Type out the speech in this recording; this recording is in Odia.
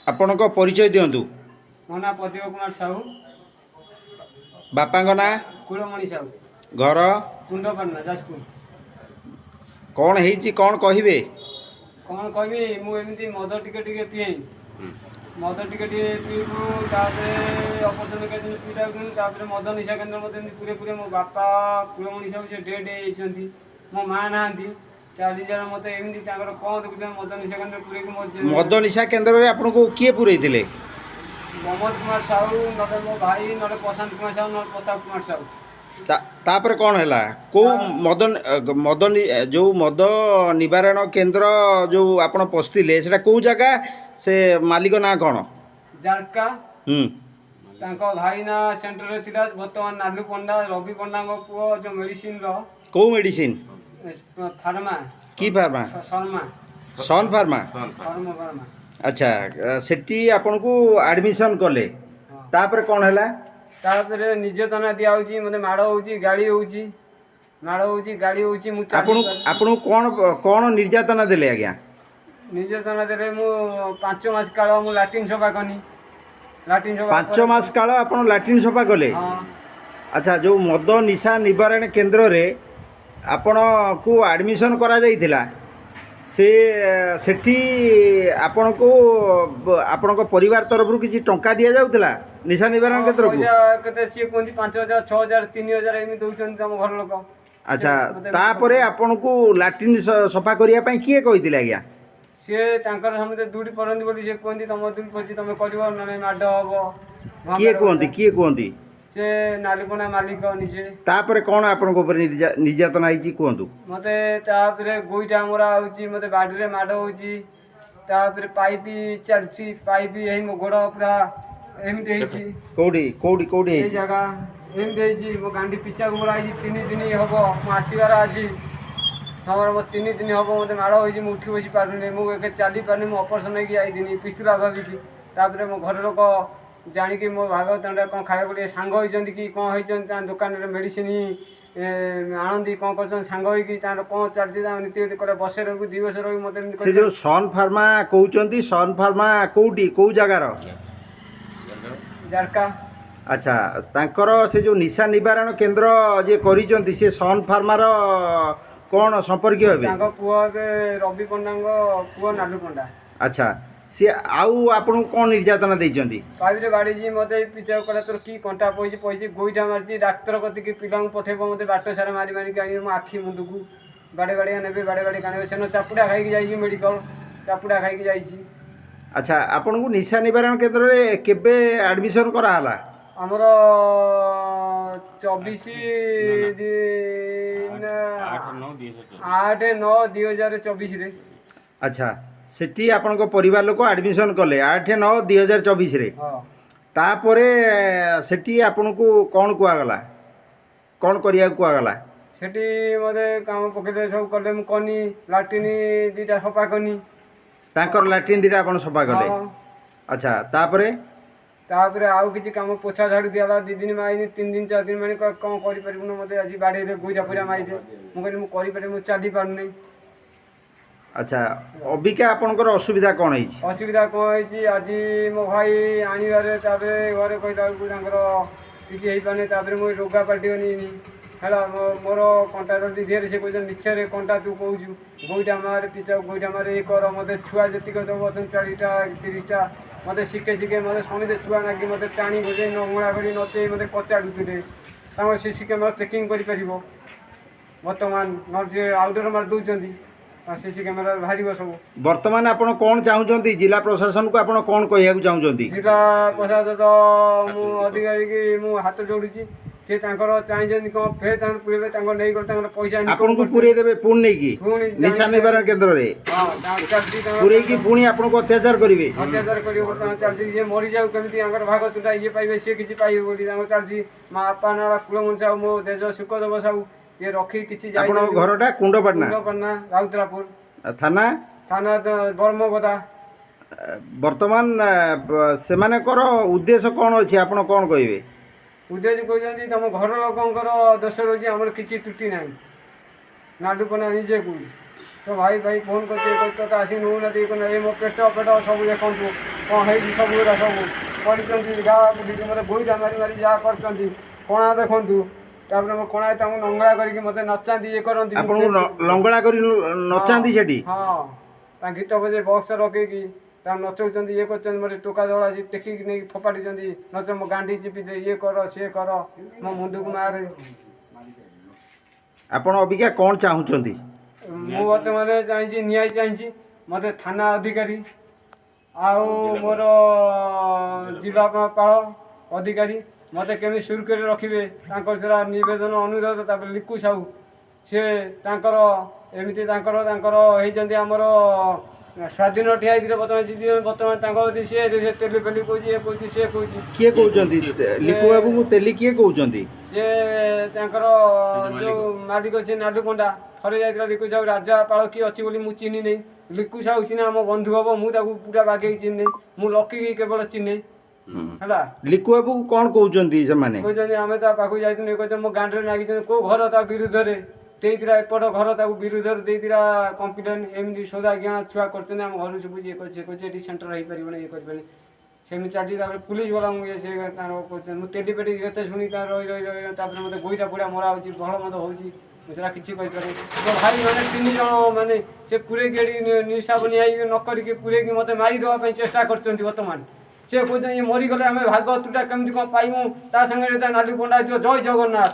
ଆପଣଙ୍କ ପରିଚୟ ଦିଅନ୍ତୁ। ମୋ ନାଁ ପ୍ରଦୀପ କୁମାର ସାହୁ। ବାପାଙ୍କ ନାଁ? କୁଳମଣି ସାହୁ। ଘର? କୁଣ୍ଡପାଟଣା, ଯାଜପୁର। କ'ଣ ହେଇଛି, କ'ଣ କହିବେ? କ'ଣ କହିବି, ମୁଁ ଏମିତି ମଦ ଟିକେ ଟିକେ ପିଏ। ମଦ ଟିକେ ଟିକେ ପିଇବୁ, ତାପରେ ଅପରେସନ୍ କେତେ ଦିନ ପିଇବାକୁ, ତାପରେ ମଦ ନିଶା କେନ୍ଦ୍ର ମୋତେ ଏମିତି ପୁରେ ପୁରେ। ମୋ ବାପା କୁଳମଣି ସାହୁ, ସେ ଡେଡ୍ ହେଇଯାଇଛନ୍ତି। ମୋ ମା' ନାହାନ୍ତି, ଚାରି ଜଣ ମୋତେ ଏମିତି ତାଙ୍କର କ'ଣ ଦେଖୁଛନ୍ତି, ମଦ ନିଶା କେନ୍ଦ୍ର ପୁରେଇକି ମୋ ମଦ ନିଶା କେନ୍ଦ୍ରରେ ଆପଣଙ୍କୁ କିଏ ପୁରେଇଥିଲେ? ମମୋଜ କୁମାର ସାହୁ, ନହେଲେ ମୋ ଭାଇ, ନହେଲେ ପ୍ରଶାନ୍ତ କୁମାର ସାହୁ, ନହେଲେ ପ୍ରତାପ କୁମାର ସାହୁ। ତାପରେ କ'ଣ ହେଲା? କେଉଁ ମଦ ମଦ ଯେଉଁ ମଦ ନିବାରଣ କେନ୍ଦ୍ର ଯେଉଁ ଆପଣ ପଶିଥିଲେ, ସେଟା କେଉଁ ଜାଗା? ସେ ମାଲିକ ନାଁ କ'ଣ? ଜାରକା। ହୁଁ। ତାଙ୍କ ଭାଇ ନା ସେଣ୍ଟରରେ ଥିଲା, ବର୍ତ୍ତମାନ ନାଲୁ ପଣ୍ଡା, ରବି ପଣ୍ଡାଙ୍କ ପୁଅ, ଯେଉଁ ମେଡ଼ିସିନର। କେଉଁ ମେଡ଼ିସିନ? ଫାର୍ମା। କି ଫାର୍ମା? ଶର୍ମା। ସନ୍ ଫାର୍ମା। ଶର୍ମା ଫାର୍ମା। ଆଚ୍ଛା, ସେଠି ଆପଣଙ୍କୁ ଆଡ଼ମିସନ୍ କଲେ? ହଁ। ତାପରେ କ'ଣ ହେଲା? ତାପରେ ନିର୍ଯାତନା ଦିଆହେଉଛି ମୋତେ, ମାଡ଼ ହେଉଛି, ଗାଳି ହେଉଛି, ମାଡ଼ ହେଉଛି, ଗାଳି ହେଉଛି। ମୁଁ ଚାଲି ଆପଣଙ୍କୁ ଆପଣଙ୍କୁ କ'ଣ କ'ଣ ନିର୍ଯାତନା ଦେଲେ ଆଜ୍ଞା? ନିର୍ଯାତନା ଦେଲେ, ମୁଁ 5 ମାସ କାଳ ମୁଁ ଲାଟ୍ରିନ୍ ସଫା କନି, ଲାଟ୍ରିନ୍ ସଫା। 5 ମାସ କାଳ ଆପଣ ଲାଟ୍ରିନ୍ ସଫା କଲେ? ହଁ। ଆଚ୍ଛା, ଯେଉଁ ମଦ ନିଶା ନିବାରଣ କେନ୍ଦ୍ରରେ ଆପଣଙ୍କୁ ଆଡ଼ମିସନ୍ କରାଯାଇଥିଲା, ସେ ସେଠି ଆପଣଙ୍କୁ ଆପଣଙ୍କ ପରିବାର ତରଫରୁ କିଛି ଟଙ୍କା ଦିଆଯାଉଥିଲା ନିଶା ନିବାରଣ କେନ୍ଦ୍ରକୁ? ପଇସା କେତେ ସିଏ କୁହନ୍ତି 5,000, 6,000, 3,000 ଏମିତି ଦେଉଛନ୍ତି ତମ ଘର ଲୋକ। ଆଚ୍ଛା। ମୋତେ ତାପରେ ଆପଣଙ୍କୁ ଲାଟ୍ରିନ୍ ସଫା କରିବା ପାଇଁ କିଏ କହିଥିଲେ ଆଜ୍ଞା? ସିଏ ତାଙ୍କର ସମସ୍ତେ ଦୁଇଟି ପଡ଼ନ୍ତି ବୋଲି ସେ କୁହନ୍ତି, ତମ ଦୁଇଟି ପଡ଼ିଛି, ତମେ କରିବ, ନହେଲେ ମାଡ଼ ହବ। କିଏ କୁହନ୍ତି? କିଏ କୁହନ୍ତି? ସେ ନାଲିପଣା ମାଲିକ ନିଜେ। ତାପରେ କ'ଣ ଆପଣଙ୍କ ଉପରେ ନିର୍ଯାତନା ହେଇଛି କୁହନ୍ତୁ। ମୋତେ ତାପରେ ଗୋଇଠା ମରା ହେଉଛି, ମୋତେ ବାଡ଼ିରେ ମାଡ଼ ହେଉଛି। ତାପରେ ପାଇପ୍ ଚାଲିଛି, ପାଇପ୍ ହେଇ ମୋ ଗୋଡ଼ ପୁରା ଏମିତି ହେଇଛି। କୋଉଠି କୋଉଠି କୋଉଠି ଏଇ ହେଇଛି? ଜାଗା ଏମିତି ହେଇଛି। ମୋ ଗାଣ୍ଡି ପିଚାକୁ ମରା ହେଇଛି। 3 ଦିନ ହବ ମୁଁ ଆସିବାର ଆଜି ଆମର, ମୋ 3 ଦିନ ହବ ମୋତେ ମାଡ଼ ହେଇଛି। ମୁଁ ଉଠି ବସି ପାରୁନି, ମୁଁ ଏବେ ଚାଲି ପାରୁନି। ମୁଁ ଅପରେସନ୍ ହେଇକି ଯାଇଥିଲି ପିସ୍ତୁଲା ଭାବିକି। ତାପରେ ମୋ ଘର ଲୋକ ଜାଣିକି ମୋ ଭାଗବତଟା କ'ଣ ଖାଇବାକୁ ଟିକେ ସାଙ୍ଗ ହେଇଛନ୍ତି କି କ'ଣ ହେଇଛନ୍ତି, ତାଙ୍କ ଦୋକାନରେ ମେଡ଼ିସିନ ଆଣନ୍ତି, କ'ଣ କରୁଛନ୍ତି ସାଙ୍ଗ ହେଇକି, ତାଙ୍କର କ'ଣ ଚାଲିଛି, ତାଙ୍କ ନୀତି ନୀତି କରେ। ବର୍ଷେ ରହିବୁ, 2 ବର୍ଷ ରହିବୁ, ମୋତେ ଏମିତି ସେ ଯେଉଁ ସନ୍ ଫାର୍ମା କହୁଛନ୍ତି, ସନ୍ ଫାର୍ମା କୋଉଠି, କେଉଁ ଜାଗାର? ଜାରକା। ଆଚ୍ଛା, ତାଙ୍କର ସେ ଯେଉଁ ନିଶା ନିବାରଣ କେନ୍ଦ୍ର ଯିଏ କରିଛନ୍ତି, ସେ ସନ୍ ଫାର୍ମାର କ'ଣ ସମ୍ପର୍କୀୟ ହେବେ? ତାଙ୍କ ପୁଅ ଏବେ ରବି ପଣ୍ଡାଙ୍କ ପୁଅ ନାଲୁ ପଣ୍ଡା। ଆଚ୍ଛା, ସିଏ ଆଉ ଆପଣଙ୍କୁ କ'ଣ ନିର୍ଯାତନା ଦେଇଛନ୍ତି? ପାଇପରେ ବାଡ଼ିଛି ମୋତେ, ପିଛା କଲା, ତୋର କି କଣ୍ଟା ପଇଛି ପଇଛି, ଗୋଇଠା ମାରିଛି। ଡାକ୍ତର କତିକି ପିଲାଙ୍କୁ ପଠେଇବ, ମୋତେ ବାଟ ସାରା ମାରି ମାରିକି ଆଣିବେ। ମୋ ଆଖି ମୁଣ୍ଡକୁ ବାଡ଼େ ବାଡ଼ିଆ ନେବେ, ବାଡ଼େ ବାଡ଼ିକି ଆଣିବେ। ସେଦିନ ଚାପୁଡ଼ା ଖାଇକି ଯାଇଛି ମେଡ଼ିକାଲ, ଚାପୁଡ଼ା ଖାଇକି ଯାଇଛି। ଆଚ୍ଛା, ଆପଣଙ୍କୁ ନିଶା ନିବାରଣ କେନ୍ଦ୍ରରେ କେବେ ଆଡ଼ମିସନ୍ କରାହେଲା? ଆମର 24 ଦିନ, 8/9/2024ରେ। ଆଚ୍ଛା, ସେଠି ଆପଣଙ୍କ ପରିବାର ଲୋକ ଆଡ଼ମିସନ୍ କଲେ 8/9/2024ରେ? ହଁ। ତାପରେ ସେଠି ଆପଣଙ୍କୁ କ'ଣ କୁହାଗଲା, କ'ଣ କରିବାକୁ କୁହାଗଲା? ସେଠି ମୋତେ କାମ ପକେଇଲେ, ସବୁ କଲେ, ମୁଁ କନି, ଲାଟ୍ରିନ୍ 2ଟା ସଫା କନି। ତାଙ୍କର ଲାଟ୍ରିନ୍ 2ଟା ଆପଣ ସଫା କଲେ? ହଁ। ଆଚ୍ଛା, ତାପରେ? ତାପରେ ଆଉ କିଛି କାମ, ପୋଛା ଝାଡ଼ୁ ଦିଆଲା। 2 ଦିନ ମାଇନି, 3 ଦିନ, 4 ଦିନ ମାଇନି, କ'ଣ କରିପାରିବୁନୁ, ମୋତେ ଆଜି ବାଡ଼ିରେ ଗୋଇଠା ଫୋଇଠା ମାଇଲେ। ମୁଁ କହିଲି ମୁଁ କରିପାରିବି, ମୁଁ ଚାଲି ପାରୁନି। ଆଚ୍ଛା, ଅବିକା ଆପଣଙ୍କର ଅସୁବିଧା କ'ଣ ହେଇଛି? ଅସୁବିଧା କ'ଣ ହେଇଛି, ଆଜି ମୋ ଭାଇ ଆଣିବାରେ, ତାପରେ ଘରେ କହିଲା ବେଳକୁ ତାଙ୍କର କିଛି ହେଇପାରୁନି। ତାପରେ ମୁଁ ରୋଗା ପାଲଟିଗନି ହେଲା। ମୋର କଣ୍ଟା ଜଲ୍ଦି ଦେହରେ, ସେ କହୁଛନ୍ତି ମିଛରେ କଣ୍ଟା ତୁ କହୁଛୁ, ଗୋଇଠା ମାରେ, ପିଚା ଗୋଇଠା ମାରେ, ଇଏ କର। ମୋତେ ଛୁଆ ଯେତିକି ସବୁ ଅଛନ୍ତି, 40ଟା 30ଟା, ମୋତେ ଶିଖେଇ ଶିଖେଇ ମୋତେ ସମସ୍ତେ ଛୁଆ ନାଗି ମୋତେ ଟାଣି ବଜେଇ ନମୁଣା କରି ନଚେଇ ମୋତେ କଚାଡ଼ୁଥିଲେ। ତାଙ୍କର ସିସି କ୍ୟାମେରା ଚେକିଂ କରିପାରିବ ବର୍ତ୍ତମାନ, ନହେଲେ ସେ ଆଉଟର ମାରି ଦେଉଛନ୍ତି, ସିସି କ୍ୟାମେରା ବାହାରିବ ସବୁ। ବର୍ତ୍ତମାନ ଆପଣ କ'ଣ ଚାହୁଁଛନ୍ତି? ଜିଲ୍ଲା ପ୍ରଶାସନକୁ ଆପଣ କ'ଣ କହିବାକୁ ଚାହୁଁଛନ୍ତି? ଜିଲ୍ଲା ପ୍ରଶାସନ ତ ମୁଁ ଅଧିକାରୀକି ମୁଁ ହାତ ଯୋଡ଼ୁଛି। ସେ ତାଙ୍କର ଚାହିଁଛନ୍ତି କ'ଣ ଫେର ତାଙ୍କର ପୁରେଇବେ, ତାଙ୍କର ନେଇଗଲେ ତାଙ୍କର ପଇସା income ଆପଣଙ୍କୁ କରୁଛନ୍ତି। ପୁରେଇ ଦେବେ ପୁଣି ନେଇକି ପୁଣି ନିଶା ନିବାରଣ କେନ୍ଦ୍ରରେ? ହଁ, ତାଙ୍କର ଚାଲିଛି ତାଙ୍କର ପୁରେଇକି ପୁଣି ଆପଣଙ୍କୁ ଅତ୍ୟାଚାର କରିବେ? ଅତ୍ୟାଚାର କରିବ ବର୍ତ୍ତମାନ ଚାଲିଛି। ଇଏ ମରିଯାଉ, କେମିତି ତାଙ୍କର ଭାଗ ତୁଟା ଇଏ ପାଇବେ, ସିଏ କିଛି ପାଇବେ ବୋଲି ତାଙ୍କର ଚାଲିଛି। ମା ବାପା ନା କୁଳମଣି ସାହୁ, ମୋ ଦେଜ ସୁଖଦେବ ସାହୁ, ଇଏ ରଖି କିଛି ଆପଣଙ୍କ ଘରଟା କୁଣ୍ଡପାଟଣା? କୁଣ୍ଡପାଟଣା, ରାଉତରାପୁର। ଥାନା? ଥାନା ବ୍ରହ୍ମଗଦା। ବର୍ତ୍ତମାନ ସେମାନଙ୍କର ଉଦ୍ଦେଶ୍ୟ କ'ଣ ଅଛି, ଆପଣ କ'ଣ କହିବେ? ଉଦ୍ଦେଶ୍ୟ କହୁଛନ୍ତି ତମ ଘର ଲୋକଙ୍କର ଦୋଷ ରହୁଛି, ଆମର କିଛି ତ୍ରୁଟି ନାହିଁ। ନାଲୁପନା ନିଜେ କହୁଛି। ତୋ ଭାଇ ଭାଇ ଫୋନ୍ କରୁଛି, ତୋତେ ଆସିକି ନେଉନାହାନ୍ତି। ଏ ମୋ ପେଟ ପେଟ ସବୁ ଦେଖନ୍ତୁ କ'ଣ ହେଇଛି, ସବୁ ଏରା ସବୁ କରିଛନ୍ତି, ଘା ବୁଲିକି ମୋତେ ଗୋଇଠା ମାରି ମାରି ଯାହା କରିଛନ୍ତି। କଣା ଦେଖନ୍ତୁ, ତାପରେ ମୋ କଣା ତାଙ୍କୁ ନଙ୍ଗଳା କରିକି ମୋତେ ନଚାନ୍ତି, ଇଏ କରନ୍ତି। ଆପଣଙ୍କୁ ଲଙ୍ଗଳା କରି ନଚାନ୍ତି ସେଠି? ହଁ, ତାଙ୍କ ଗୀତ ବଜେଇ ବକ୍ସ ରଖେଇକି ତାଙ୍କୁ ନଚଉଛନ୍ତି, ଇଏ କରୁଛନ୍ତି। ମୋତେ ଟୋକା ଦଳ ଆସି ଟେକିକି ନେଇକି ଫୋପାଡ଼ିଛନ୍ତି, ନଚ, ମୋ ଗାଣ୍ଡି ଚିପି ଦେ, ଇଏ କର, ସିଏ କର, ମୋ ମୁଣ୍ଡକୁ ମାରେ। ଆପଣ ଅବିକା କ'ଣ ଚାହୁଁଛନ୍ତି? ମୁଁ ବର୍ତ୍ତମାନ ଚାହିଁଛି ନ୍ୟାୟ ଚାହିଁଛି। ମୋତେ ଥାନା ଅଧିକାରୀ ଆଉ ମୋର ଜିଲ୍ଲାପାଳ ଅଧିକାରୀ ମୋତେ କେମିତି ସୁରକ୍ଷିତ ରଖିବେ, ତାଙ୍କର ସେଟା ନିବେଦନ ଅନୁରୋଧ। ତାପରେ ଲିକୁ ସାହୁ, ସିଏ ତାଙ୍କର ଏମିତି ତାଙ୍କର ତାଙ୍କର ହେଇଛନ୍ତି। ଆମର ସ୍ୱାଧୀନ ଠିଆ ହେଇଥିଲେ, ବର୍ତ୍ତମାନ ଜିତି, ବର୍ତ୍ତମାନ ତାଙ୍କ ସିଏ ତେଲି ଫେଲି କହୁଛି, ଇଏ କହୁଛି, ସିଏ କହୁଛି। କିଏ କହୁଛନ୍ତି ଲିକୁ ବାବୁଙ୍କୁ ତେଲି? କିଏ କହୁଛନ୍ତି? ସିଏ ତାଙ୍କର ଯେଉଁ ମାଲିକ, ସେ ନାଲୁ ପଣ୍ଡା। ଥରେ ଯାଇଥିଲା ଲିକୁ ସାହୁ, ରାଜାପାଳ କିଏ ଅଛି ବୋଲି ମୁଁ ଚିହ୍ନି ନେଇ। ଲିକୁ ସାହୁ ସିନା ଆମ ବନ୍ଧୁ ହବ, ମୁଁ ତାକୁ ପୁରା ବାଗେଇକି ଚିହ୍ନି, ମୁଁ ଲକିକି କେବଳ ଚିହ୍ନେ ହେଲା। ଲିକୁ ବାବୁ କ'ଣ କହୁଛନ୍ତି ସେମାନେ? କହୁଛନ୍ତି ଆମେ ତା ପାଖକୁ ଯାଇଥିଲୁ, ଇଏ କହୁଛନ୍ତି ମୋ ଗାଣ୍ଡରେ ନାଗିଛନ୍ତି। କେଉଁ ଘର ତା ବିରୁଦ୍ଧରେ ଦେଇଥିଲା? ଏପଟ ଘର ତାକୁ ବିରୁଦ୍ଧରେ ଦେଇଥିଲା କମ୍ପ୍ଲେନ୍। ଏମିତି ସୋଦା ଆଜ୍ଞା ଛୁଆ କରିଛନ୍ତି, ଆମ ଘରକୁ ସବୁ ଇଏ କରୁଛି, ସିଏ କରୁଛି, ଏଠି ସେଣ୍ଟର ହେଇପାରିବନି, ଇଏ କରିପାରିବନି, ସେମିତି ଚାଲିଛି। ତାପରେ ପୁଲିସ ବାଲା ମୁଁ ଇଏ ସେ ତାର କହୁଛନ୍ତି ମୁଁ ତେଲି ପେଟି କେତେ ଶୁଣି ତାର ରହି ରହି ରହି, ତାପରେ ମୋତେ ଗୋଇଠା ଫୋଇଠା ମରା ହେଉଛି, ଭଲ ମନ୍ଦ ହେଉଛି, ମୁଁ ସେଟା କିଛି କହିପାରୁନି। ମୋ ଭାଇ ମାନେ 3 ଜଣ ମାନେ ସେ ପୁରେଇକି ଏଠି ନିଶାପ ନିଆଇ ନ କରିକି ପୁରେଇକି ମୋତେ ମାରିଦେବା ପାଇଁ ଚେଷ୍ଟା କରିଛନ୍ତି। ବର୍ତ୍ତମାନ ସେ କହୁଛନ୍ତି ଇଏ ମରିଗଲେ ଆମେ ଭାଗ ତୁଟା କେମିତି କ'ଣ ପାଇମୁ। ତା ସାଙ୍ଗରେ ତା ନାଲି ପଣ୍ଡା ହେଇଥିବ। ଜୟ ଜଗନ୍ନାଥ।